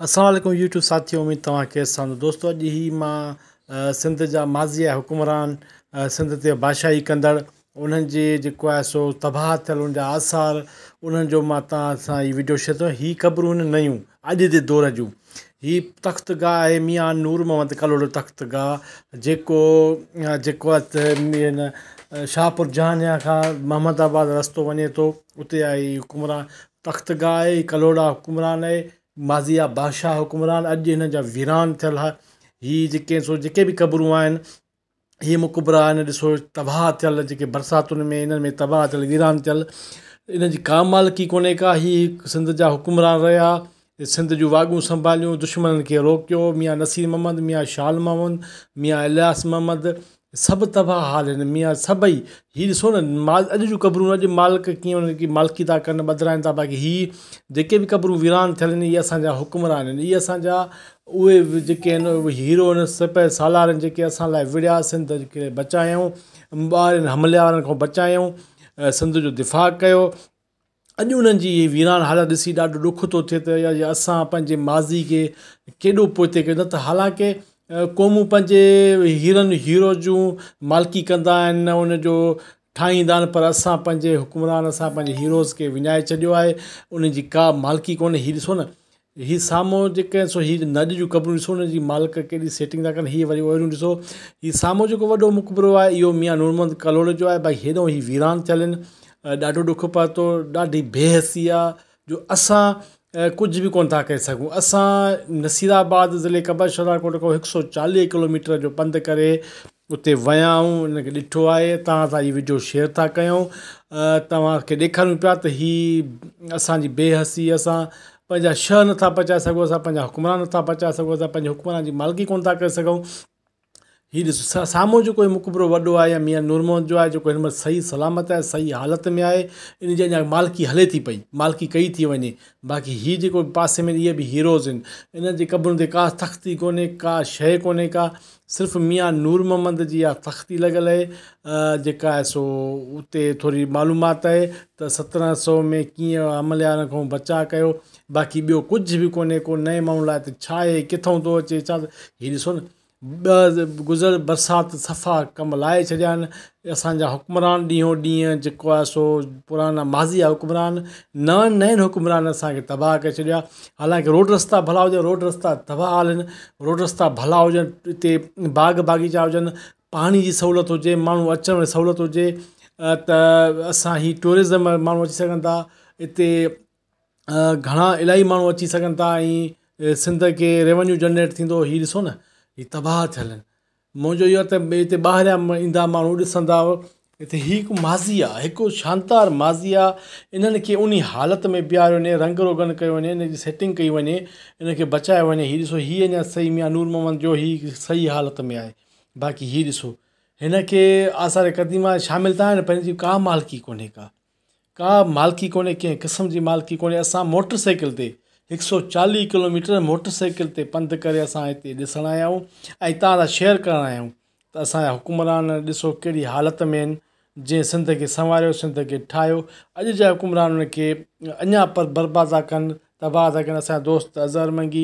السلام عليڪم يوٽيوب ساٿيو اميد توهان خير سان هوندو دوستو اڄ هي مان سنڌ جا ماضي جا حڪمران سنڌ تي بادشاهي ڪندڙ انهن جي جيڪو آهي سو تباهه ٿيل ان جا آثار انهن جو مان توهان سان هي وڊيو شيئر ٿو هي قبرون نيون اڄ جي دور جون هي تخت گاهه آهي ميان نور محمد ڪلهوڙو تخت گاهه جيڪو جيڪو آهي هن شاهپور جهانيان کان محمد آباد رستو وڃي ٿو اتي آهي هي حڪمران تخت گاهه آهي ڪلهوڙا حڪمران آهي ماضي جا بادشاهه حڪمران اڄ هن جا ويران ٿيل ها هي جيڪي سو جيڪي به قبرون آهن هي مقبرا آهن ڏسو تباهه ٿيل جيڪي برساتن ۾ انهن ۾ تباهه ٿيل ويران ٿيل انهن جي ڪا مالڪي ڪونهي ڪا هي سنڌ جا حڪمران رهيا سنڌ جون واڳون سنڀاليون دشمنن کي روڪيو ميان نصير محمد ميان شال محمد ميان الياس محمد سڀ تباهه حال هن ميان سڀئي هي ڏسو نه مال اڄ جون قبرون اڄ مالڪ ڪيئن انهن کي مالڪي ٿا ڪن ٻڌرائن ٿا باقي هي جيڪي به قبرون ويران ٿيل آهن اهي اسان جا حڪمران آهن اهي اسان جا اهي جيڪي آهن اهي هيرو آهن سپهه سالار آهن جيڪي اسان لاء وڙهيا سنڌ کي بچايائون ٻاهرين حملي آورن کان بچايائون سنڌ جو دفاع ڪيو اڄ انهن جي هي ويران حالت ڏسي ڏاڍو ڏک ٿو ٿئي ته يا اسان پنهنجي ماضي کي ڪيڏو پوئتي ڪيو نه ته حالانڪه قومون پنهنجي هيرن هيرو جون مالڪي ڪندا آهن ان جو ٺاهيندا آهن پر اسان پنهنجي حڪمران اسان پنهنجي هيروز کي وڃائي ڇڏيو آهي انهن جي ڪا مالڪي ڪونهي هي ڏسو نه هي سامهون جيڪي سو هي نج جون قبرون ڏسو ان جي مالڪ ڪيڏي سيٽنگ ٿا ڪن هي وري اهڙيون ڏسو هي سامهون جيڪو وڏو مقبرو آهي اهو ميان نور محمد ڪلهوڙي جو آهي ڀائي هيڏو هي ويران ٿيل آهن ڏاڍو ڏک پهتو ڏاڍي بي حسي آهي جو اسان ڪجهه به ڪونه ٿا ڪري سگهون اسان نصير آباد ضلعي قمبر شهدادڪوٽ کان هڪ سو چاليهه ڪلوميٽر جو پنڌ ڪري اتي ويا آهيون ان کي ڏٺو آهي توهان سان هي وڊيو شيئر ٿا ڪيون توهان کي ڏيکاريون پيا ته هي اسان جي بي حسي اسان پنهنجا شهر نٿا بچائي سگهون اسان پنهنجا حڪمران نٿا بچائي سگهون اسان پنهنجي حڪمران جي مالڪي ڪونه ٿا ڪري سگهون هي ڏسو سامهون جيڪو هي مقبرو وڏو آهي يا ميان نور محمد جو آهي جيڪو هن مهل صحيح سلامت آهي صحيح حالت ۾ آهي ان جي اڃا مالڪي هلي ٿي پئي مالڪي ڪئي ٿي وڃي باقي هي جيڪو پاسي ۾ اهي به هيروز آهن انهن جي قبرن تي ڪا تختي ڪونهي ڪا شيء ڪونهي ڪا صرف ميان نور محمد جي اها تختي لڳل اهي جيڪا آهي سو اتي ٿوري معلومات آهي ته 1700 ۾ ڪيئن حملي آورن کان بچاء ڪيو باقي ٻيو ڪجهه به ڪونهي ڪو نئين ماڻهو لاء ته ڇا آهي ڪٿان ٿو اچي ڇا هي ڏسو نه ٻه گذريل برسات صفا ڪم لاهي ڇڏيا آهن اسان جا حڪمران ڏينهون ڏينهن جيڪو آهي سو پراڻا ماضي جا حڪمران نون نين حڪمرانن اسان کي تباهه ڪري ڇڏيو آهي حالانڪه روڊ رستا ڀلا هجن روڊ رستا تباهه حال آهن روڊ رستا ڀلا هجن اتي باغ باغيچا هجن پاڻي جي سهولت هجي ماڻهو اچڻ ۾ سهولت هجي ته اسان هي ٽوئرزم ماڻهو اچي سگهن ٿا اتي گهڻا الاهي ماڻهو اچي سگهن ٿا ۽ سنڌ کي ريونيو جنريٽ ٿيندو هي ڏسو نه هي تباهه ٿيل آهن منهنجو اهو ته هتي ٻاهريان ايندا ماڻهو ڏسندا هتي هي هڪ ماضي آ هڪ شاندار ماضي آ انهن کي انهي حالت ۾ بيهاريو وڃي رنگ روغن ڪيو وڃي ان جي سيٽنگ ڪئي وڃي ان کي بچايو وڃي هي ڏسو هي اڃا صحيح ميان نور محمد جو هي صحيح حالت ۾ آهي باقي هي ڏسو هن کي آثار قديمه شامل ته آهن پر هن جي ڪا مالڪي ڪونهي ڪا ڪا مالڪي ڪونهي ڪنهن قسم جي مالڪي ڪونهي اسان موٽر سائيڪل تي 140 ڪلوميٽر موٽر سائيڪل تي پنڌ ڪري اسان هتي ڏسڻ آيا آهيون ۽ توهان سان شيئر ڪرڻ آيا آهيون ته اسان جا حڪمران ڏسو ڪهڙي حالت ۾ آهن جنهن سنڌ کي سنواريو سنڌ کي ٺاهيو اڄ جا حڪمران ان کي اڃا پر برباد ٿا ڪن تباهه ٿا ڪن اسان جا دوست اظهر منگي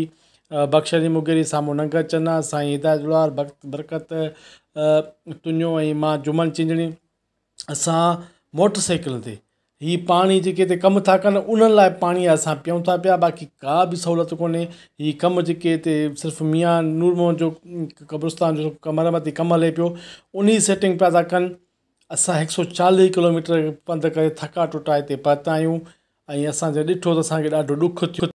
بخش علي مغيري سامهون ننگر چنا سائين هدايت لوهار برڪت تنيو ۽ مان جمن چنجڻي اسان موٽر سائيڪلن تي هي پاڻي جيڪي هتي ڪم ٿا ڪن انهن لاء پاڻي اسان پيئون ٿا پيا باقي ڪا به سهولت ڪونهي هي ڪم جيڪي هتي صرف ميان نور محمد جو قبرستان جو مرمتي ڪم هلي پيو انهي سيٽنگ پيا ٿا ڪن اسان 140 ڪلوميٽر پنڌ ڪري ٿڪا ٽٽا هتي پهتا آهيون ۽ اسان جڏهن ڏٺو ته اسانکي ڏاڍو ڏک ٿيو.